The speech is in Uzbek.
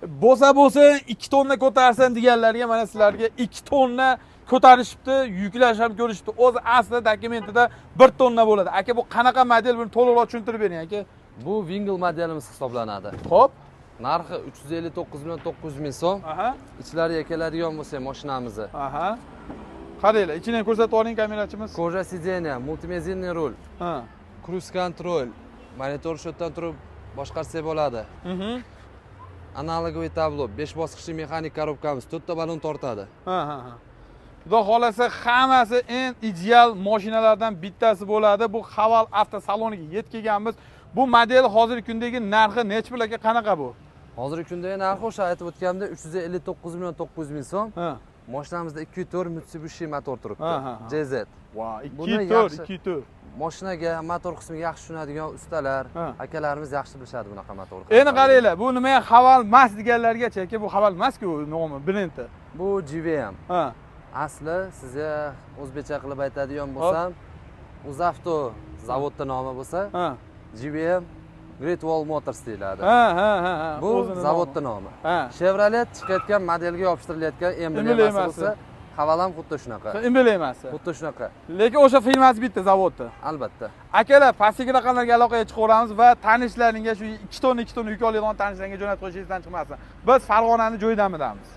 Bo'lsa bo'lsin, 2 tonna ko'tarsin deganlarga mana sizlarga 2 tonna ko'tarishibdi, yuklash ham ko'rishibdi. O'zi aslida dokumentida 1 tonna bo'ladi. Aka, bu qanaqa model, buni to'liqroq tushuntirib bering aka. Bu Wingle modelimiz hisoblanadi. Xo'p. Narxi 359 million 900 ming so'm. Aha. Ichlariga keladigan bo'lsak mashinamizni. Aha. Qaranglar, ichini ham ko'rsatib oling kamerachimiz. Кожа сиденья, мультимедийный rul, Ha. круиз контроль, monitor shu yerdan turib boshqarsak bo'ladi. Аналоговый табло, 5 bosqichli mexanik korobkamiz, 4 ta balon tortadi. Ha, ha, ha. Xudo xolasa hammasi eng ideal mashinalardan bittasi bo'ladi. Bu Haval avtosaloniga yetib kelganmiz. Bu model hozirgi kundagi narxi necha pul aka, qanaqa bu? Hozirgi kundagi narxi o'sha aytib o'tganimdek 359 million 900 ming so'm. Ha. Mashinamizda 2.4 Mitsubishi motor turibdi. Ha, ha, ha. JZ. Va, Buni 2.4, yaxshi- 2.4. Mashinaga motor qismiga yaxshi tushunadigan ustalar, akalarimiz yaxshi bilishadi bunaqa motor. Endi qaranglar, bu nima Haval emas deganlargacha aka, bu Haval emas-ku, nomi, brendi. Bu GVM. Ha. Asli sizga o'zbekcha qilib aytadigan bo'lsam, Uzavto zavodda nomi bo'lsa, Ha. GVM Great Wall Motors deyiladi. Ha, ha, ha, ha. Bu O'zini zavodda nomi. nomi. Ha. Chevrolet chiqayotgan modelga yopishtirilayotgan emblemasi Emblemasi. bo'lsa, Haval ham xuddi shunaqa. Emblemasi. Xuddi shunaqa. Lekin o'sha firmasi bitta zavodda. Albatta. Akalar, pastki raqamlarga aloqaga chiqaveramiz va tanishlaringga shu 2 tonna 2 tonna yuk oladigan tanishlaringga jo'natib qo'yish esdan chiqmasin. Biz Farg'onani jo'ydamidamiz.